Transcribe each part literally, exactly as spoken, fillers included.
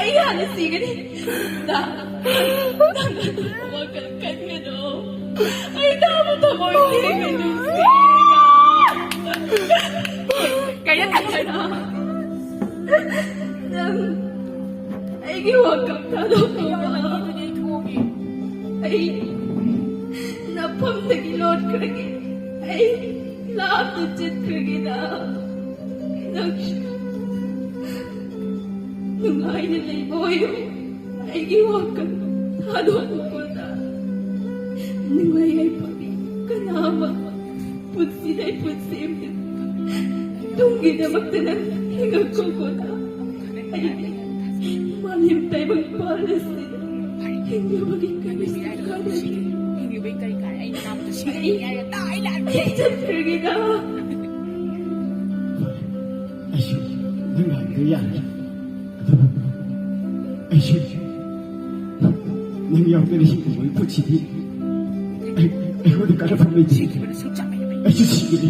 ꯑꯩ ꯍꯥꯟꯅ ꯁꯤꯒꯅꯤ꯫ ꯅꯪ, ꯅꯪ ꯑꯗꯨꯒꯨꯝꯕ ꯋꯥꯈꯜ ꯈꯟꯒꯅꯨ꯫ ꯑꯩ ꯇꯥꯕ ꯊꯃꯣꯏ ꯁꯦꯡꯅ ꯅꯨꯡꯁꯤ꯫ ꯀꯩꯅꯣ ꯇꯧꯔꯤꯗꯣ? ꯅꯪ ꯑꯩꯒꯤ ꯋꯥꯈꯜ ꯊꯥꯗꯣꯛꯄ꯫ ꯑꯩ ꯅꯐꯝꯗꯒꯤ ꯂꯣꯠꯈ꯭ꯔꯒꯦ꯫ ꯑꯩ ꯂꯥꯞꯅ ꯆꯠꯈ꯭ꯔꯒꯦꯗ꯫ ꯅꯪꯁꯨ ꯅꯨꯡꯉꯥꯏꯅ ꯂꯩꯕ ꯑꯣꯏꯌꯨ꯫ ꯑꯩꯒꯤ ꯋꯥꯈꯜ ꯊꯥꯗꯣꯛꯄꯗ ꯅꯨꯡꯉꯥꯏ ꯌꯥꯏꯐꯕꯤ ꯀꯅꯥ ꯑꯃ ꯄꯨꯟꯁꯤꯗ ꯑꯩ ꯄꯨꯟꯁꯤ ꯑꯃꯗ ꯇꯨꯡꯒꯤꯗꯃꯛꯇ ꯅꯪ ꯍꯤꯡꯉꯛꯄꯗ ꯑꯩꯗꯤ ꯃꯥꯂꯦꯝ ꯇꯥꯏꯕꯪ ꯄꯥꯜꯂꯁꯤ ꯍꯤꯡꯅꯕꯒꯤ ꯀꯔꯤꯁꯨ ꯀꯥꯟꯅꯗꯦ꯫ ꯑꯩ ꯆꯠꯈ꯭ꯔꯒꯦꯗ꯫ ꯑꯩꯁꯨ ꯅꯪ ꯉꯥꯏꯕ ꯌꯥꯔꯦ꯫ ꯑꯗꯨꯕꯨ ꯑꯩꯁꯨ ꯅꯪ ꯌꯥꯎꯗꯅ ꯍꯤꯡꯕꯒꯤ ꯄꯨꯟꯁꯤꯗꯤ ꯑꯩ, ꯑꯩꯉꯣꯟꯗ ꯀꯥꯟꯅꯐꯝ ꯂꯩꯇꯦ꯫ ꯑꯩꯁꯨ ꯁꯤꯒꯅꯤ꯫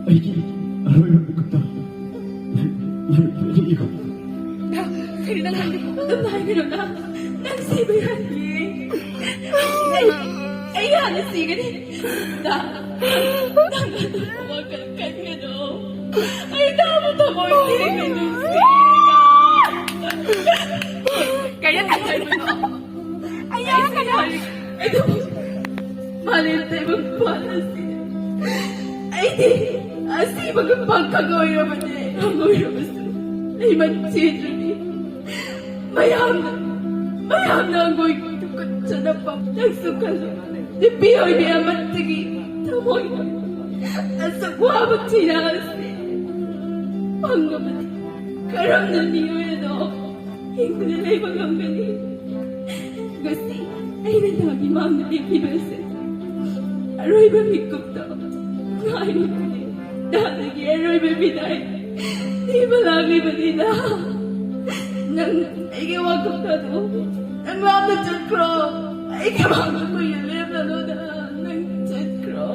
ꯑꯩꯒꯤ ꯑꯔꯣꯏꯕ ꯃꯤꯀꯨꯞꯇ ꯅꯪ, ꯅꯪ ꯂꯩꯔꯤꯀꯣ꯫ ꯀꯔꯤ ꯅꯪ ꯍꯥꯏꯔꯤꯕ? ꯑꯗꯨꯝ ꯍꯥꯏꯕꯤꯔꯣ ꯅꯪ꯫ ꯅꯪ ꯁꯤꯕ ꯌꯥꯗꯤꯌꯦ꯫ ꯑꯩ, ꯑꯩ ꯍꯥꯟꯅ ꯁꯤꯒꯅꯤ꯫ ꯅꯪ, ꯅꯪ ꯑꯗꯨꯒꯨꯝꯕ ꯋꯥꯈꯜ ꯈꯟꯒꯅꯨ꯫ ꯑꯩ ꯇꯥꯕ ꯊꯃꯣꯏ ꯁꯦꯡꯅ ꯅꯨꯡꯁꯤ꯫ ꯀꯩꯅꯣ ꯇꯧꯔꯤꯗꯣ? ꯑꯩ ꯌꯥꯔꯒꯅꯣ꯫ ꯑꯩꯗꯣ ꯃꯥꯂꯦꯝ ꯇꯥꯏꯕꯪ ꯄꯥꯜꯂꯁꯤ꯫ ꯑꯩꯗꯤ ꯑꯁꯤꯕꯒ ꯄꯥꯡꯈꯪ ꯑꯣꯏꯔꯕꯅꯦ꯫ ꯑꯣꯏꯔꯕꯁꯨ ꯂꯩꯃꯟ ꯆꯦꯟꯗ꯭ꯔꯗꯤ ꯃꯌꯥꯝꯅ, ꯃꯌꯥꯝꯅ ꯑꯩꯈꯣꯏ ꯇꯨꯀꯠꯆꯅ ꯄꯥꯝꯅꯁꯨ ꯈꯜꯂꯨ꯫ ꯅꯨꯄꯤ ꯑꯣꯏꯕꯤ ꯑꯃꯠꯇꯒꯤ ꯊꯃꯣꯏ ꯑꯁꯨꯛ ꯋꯥꯕ ꯊꯤꯔꯛꯑꯁꯤ ꯐꯪꯉꯕꯗꯤ ꯀꯔꯝꯅ ꯃꯤꯑꯣꯏ ꯑꯗꯣ ꯍꯤꯡꯗꯨꯅ ꯂꯩꯕ ꯉꯝꯒꯅꯤ? ꯉꯁꯤ ꯑꯩꯅ ꯅꯍꯥꯛꯀꯤ ꯃꯥꯡꯗ ꯂꯦꯞꯂꯤꯕꯁꯦ ꯑꯔꯣꯏꯕ ꯃꯤꯀꯨꯞꯇꯣ ꯉꯥꯏꯔꯤꯕꯅꯤ꯫ ꯅꯍꯥꯛꯀꯤ ꯑꯔꯣꯏꯕ ꯕꯤꯗꯥꯏ ꯊꯤꯕ ꯂꯥꯛꯂꯤꯕꯅꯤꯗ꯫ ꯅꯪ ꯑꯩꯒꯤ ꯋꯥꯈꯜ ꯊꯥꯗꯣꯛꯎ꯫ ꯅꯪ ꯂꯥꯞꯅ ꯆꯠꯈ꯭ꯔꯣ꯫ ꯑꯩꯒꯤ ꯃꯥꯡꯗ ꯀꯨꯏꯅ ꯂꯦꯞꯂꯅꯨꯗ꯫ ꯅꯪ ꯆꯠꯈ꯭ꯔꯣ꯫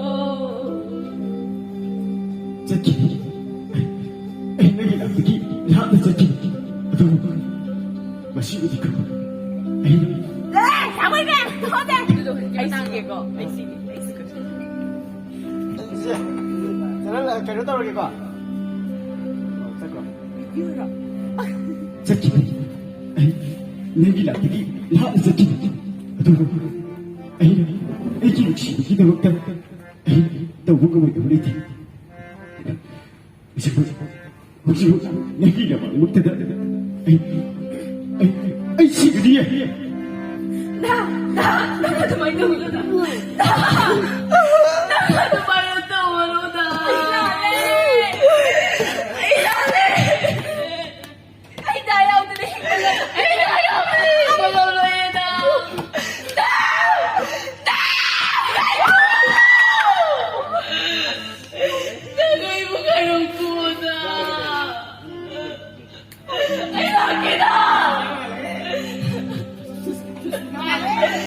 ꯆꯠꯈꯤꯅꯤ꯫ ꯑꯩ ꯅꯪꯒꯤ ꯅꯥꯛꯇꯒꯤ ꯂꯥꯞꯅ ꯆꯠꯈꯤꯅꯤ꯫ ꯃꯁꯤꯕꯨꯗꯤ ꯈꯪꯕ꯫ ꯑꯩ ꯁꯥꯃꯣꯏꯕꯦ! ꯊꯣꯛꯑꯣꯁꯦ! ꯑꯩ ꯁꯤꯒꯦꯀꯣ꯫ ꯑꯩ ꯁꯤꯒꯦ꯫ ꯑꯩ ꯁꯤꯒꯦ꯫ ꯁꯦ, ꯆꯦꯅꯦꯜ, ꯀꯩꯅꯣ ꯇꯧꯔꯒꯦꯀꯣ꯫ ꯆꯠꯈ꯭ꯔꯣ꯫ ꯆꯠꯈꯤꯕꯅꯤ꯫ ꯑꯩ ꯅꯪꯒꯤ ꯂꯥꯏꯐꯇꯒꯤ ꯂꯥꯞꯅ ꯆꯠꯈꯤꯕꯅꯤ꯫ ꯑꯗꯨꯕꯨ ꯑꯩꯅ ꯑꯩꯒꯤ ꯅꯨꯡꯁꯤꯕꯒꯤꯗꯃꯛꯇ ꯑꯩ ꯇꯧꯕ ꯉꯝꯃꯣꯏꯗꯕ ꯂꯩꯇꯦ꯫ ꯍꯧꯖꯤꯛ, ꯍꯧꯖꯤꯛ ꯅꯪꯒꯤ ꯅꯃꯥꯡꯃꯛꯇꯗ ꯑꯩ, ꯑꯩ, ꯑꯩ ꯁꯤꯒꯅꯤꯌꯦ꯫ ꯅꯥ, ꯅꯥ, ꯅꯪ ꯑꯗꯨꯃꯥꯏꯅ ꯇꯧꯒꯅꯨ꯫